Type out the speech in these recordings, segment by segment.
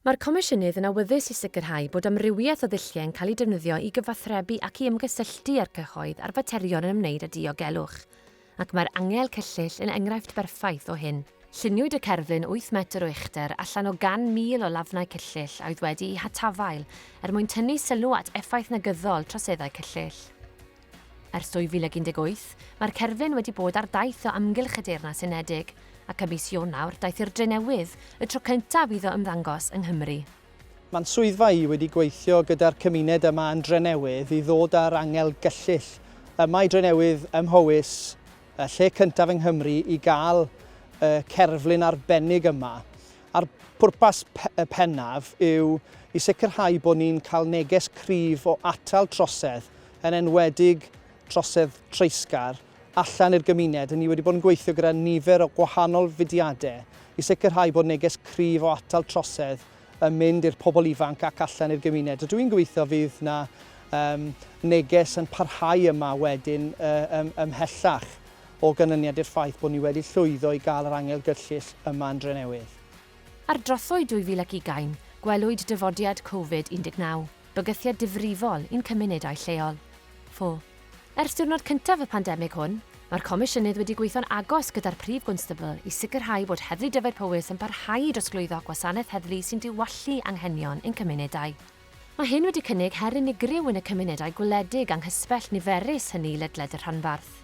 Mae'r Comisiynydd yn awyddus i sicrhau bod amrywiaeth o ddulliau yn cael eu defnyddio i gyfathrebu ac i ymgysylltu â'r cyhoedd ar faterion yn ymwneud â diogelwch, ac mae'r angel cyllyll yn enghraifft berffaith o hyn. Lluniwyd y cerflun wyth metr o uchder allan o 100,000 o lafnau cyllyll a oedd wedi'u hatafael er mwyn tynnu sylw at effaith negyddol troseddau cyllyll. Ers 2018, mae'r cerflun wedi bod ar daith o amgylch y Deyrnas Unedig, ac ym mis Ionawr daeth i'r Drenewydd, y tro cyntaf iddo ymddangos yng Nghymru. Mae'n swyddfa i wedi gweithio gyda'r cymuned yma yn Drenewydd i ddod â'r angel gyllyll yma i Drenewydd ym Mhowys, y lle cyntaf yng Nghymru i gael y cerflun arbennig yma. A'r pwrpas pennaf yw i sicrhau bod ni'n cael neges cryf o atal trosedd, yn enwedig trosedd treisgar, allan i'r gymuned. Ni wedi bod yn gweithio gyda nifer o gwahanol fudiadau i sicrhau bod neges cryf o atal trosedd yn mynd i'r pobl ifanc ac allan i'r gymuned. A dwi'n gobeithio fydd 'na um, neges yn parhau yma wedyn uh, ym, ymhellach o ganlyniad i'r ffaith bod ni wedi llwyddo i gael yr angel gyllyll yma yn Drenewydd. Ar drothwy 2020, gwelwyd dyfodiad Covid 19, bygythiad difrifol i'n cymunedau lleol. Ffo. Ers diwrnod cyntaf y pandemig hwn, mae'r Comisiynydd wedi gweithio'n agos gyda'r Prif Gwnstabl i sicrhau bod Heddlu Dyfed-Powys yn parhau i drosglwyddo gwasanaeth heddlu sy'n diwallu anghenion ein cymunedau. Mae hyn wedi cynnig her unigryw yn y cymunedau gwledig anghysbell niferus hynny ledled y rhanbarth.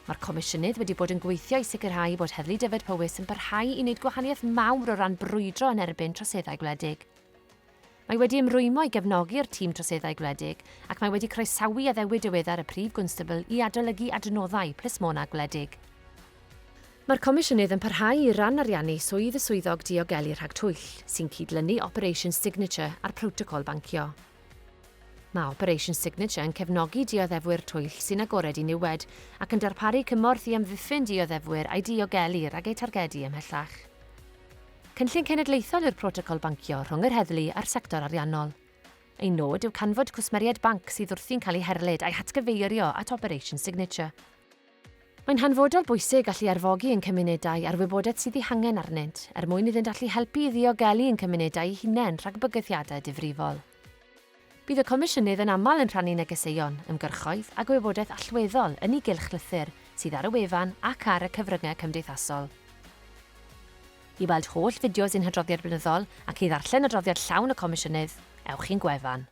Mae'r Comisiynydd wedi bod yn gweithio i sicrhau bod Heddlu Dyfed-Powys yn parhau i wneud gwahaniaeth mawr o ran brwydro yn erbyn troseddau gwledig. Mae wedi ymrwymo i gefnogi'r tîm troseddau gwledig ac mae wedi croesawu addewid diweddar y Prif Gwnstabl i adolygu adnoddau plismona gwledig. Mae'r Comisiynydd yn parhau i ran-ariannu swydd y Swyddog Diogelu Rhag Twyll, sy'n cydlynu Operation Signature a'r protocol bancio. Mae Operation Signature yn cefnogi dioddefwyr twyll sy'n agored i niwed ac yn darparu cymorth i amddiffyn dioddefwyr a'u diogelu rhag eu targedu ymhellach. Cynllun cenedlaethol yw'r protocol bancio rhwng yr heddlu a'r sector ariannol. Ein nod yw canfod cwsmeriaid banc sydd wrthi'n cael eu herlid a'u hatgyfeirio at Operation Signature. Mae'n hanfodol bwysig allu arfogi ein cymunedau â'r wybodaeth sydd ei hangen arnynt, er mwyn iddynt allu helpu i ddiogelu ein cymunedau eu hunain rhag bygythiadau difrifol. Bydd y Comisiynydd yn aml yn rhannu negeseuon, ymgyrchoedd a gwybodaeth allweddol yn ei gylchlythyr sydd ar y wefan ac ar y cyfryngau cymdeithasol. I weld holl fideos ein hadroddiad blynyddol ac i ddarllen adroddiad llawn y Comisiynydd, ewch i'n gwefan.